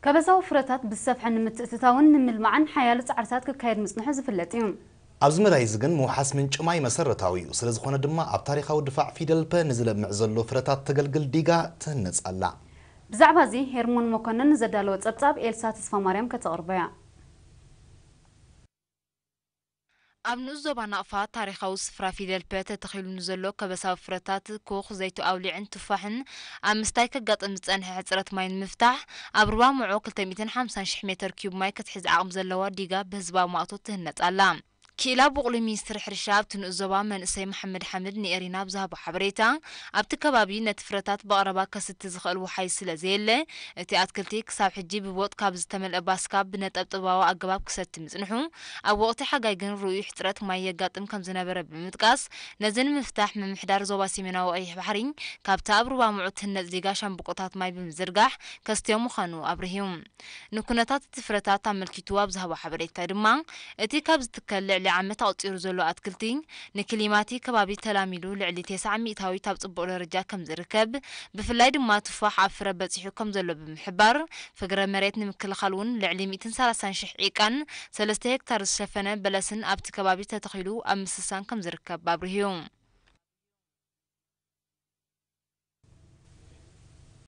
ከበሳዊ ፍረታት ብዝሰፍሐ ንምትእትታውን ንምልማዕን ሓያሎ ጻዕርታት ክካየድ ምጽንሑ ዝፍለጥ እዩ። ኣብዚ መዳይ እዚ ግን ምውሓስ ምንጪ ማይ መሰረታዊ እዩ። ስለ ዝኾነ ድማ ኣብ ታሪኻዊ ድፋዕ ፊደል ፐ ንዝለምዕ ዘሎ ፍረታት ተገልግል ዲጋ ትህነጽ ኣላ። ብዛዕባ እዚ ሄርሞን መኮንን ዘዳለወ ጸብጻብ ኤልሳ ተስፋማርያም ከተቕርቦ እያ። ኣብ ንኡስ ዞባ ናቕፋ ታሪኻዊ ስፍራ ፊደል ፐ ተተኺሉ ንዘሎ ከበሳዊ ፍረታት ኮኽ፣ ዘይቲ ኣውሊዕን ቱፋሕን ኣብ ምስታይ ከጋጥም ዝጸንሐ ሕጽረት ማይ ንምፍታሕ ኣብ ሩባ ምዖ ክልተ ሚእትን ሓምሳን ሽሕ ሜተር ኪዩብ ማይ ክትሕዝ ዓቕሚ ዘለዋ ዲጋ ብህዝባዊ ማእቶ ትህነጽ ኣላ። ክኢላ ቡቕሊ ሚኒስትሪ ሕርሻ ኣብቲ ንኡስ ዞባ መንእሰይ መሓመድ ሓምድ ንኤሪና ኣብ ዝሃቦ ሓበሬታ፣ ኣብቲ ከባቢ ነቲ ፍረታት ብቐረባ ከስቲ ዝኽእል ወሓይ ስለ ዘየለ፣ እቲ ኣትክልቲ ክሳብ ሕጂ ብቦጥ ካብ ዝተመልአ ባስካ ብነጠብጠባዊ ኣገባብ ክሰቲ ምጽንሑ፣ ኣብ ወቕቲ ሓጋይ ግን ርኡይ ሕጽረት ማይ የጋጥም ከም ዝነበረ ብምጥቃስ፣ ነዚ ንምፍታሕ ምምሕዳር ዞባ ሰሜናዊ ቀይሕ ባሕሪ ካብቲ ኣብ ሩባ ምዑ ትህነጽ ዲጋ ሻምብቆታት ማይ ብምዝርጋሕ ከስትዮ ምዃኑ ኣብርህዩ። ንኩነታት እቲ ፍረታት ኣመልኪቱ ኣብ ዝሃቦ ሓበሬታ ድማ፣ እቲ ካብ ዝትከል ልዕሊ ዓመት ኣቑጺሩ ዘሎ ኣትክልቲ፣ ንክሊማቲ ከባቢ ተላሚዱ ልዕሊ ተስዓ ሚእታዊት ኣብ ጽቡቕ ደረጃ ከም ዝርከብ፣ ብፍላይ ድማ ቱፋሕ ኣብ ፍረ በጺሑ ከም ዘሎ ብምሕባር፣ ፍግረ መሬት ንምክልኻል እውን ልዕሊ ሚእትን ሰላሳን ሽሕ ዒቃን ሰለስተ ሄክታር ዝሸፈነ በለስን ኣብቲ ከባቢ ተተኺሉ ኣብ ምስሳን ከም ዝርከብ ኣብርህዩ።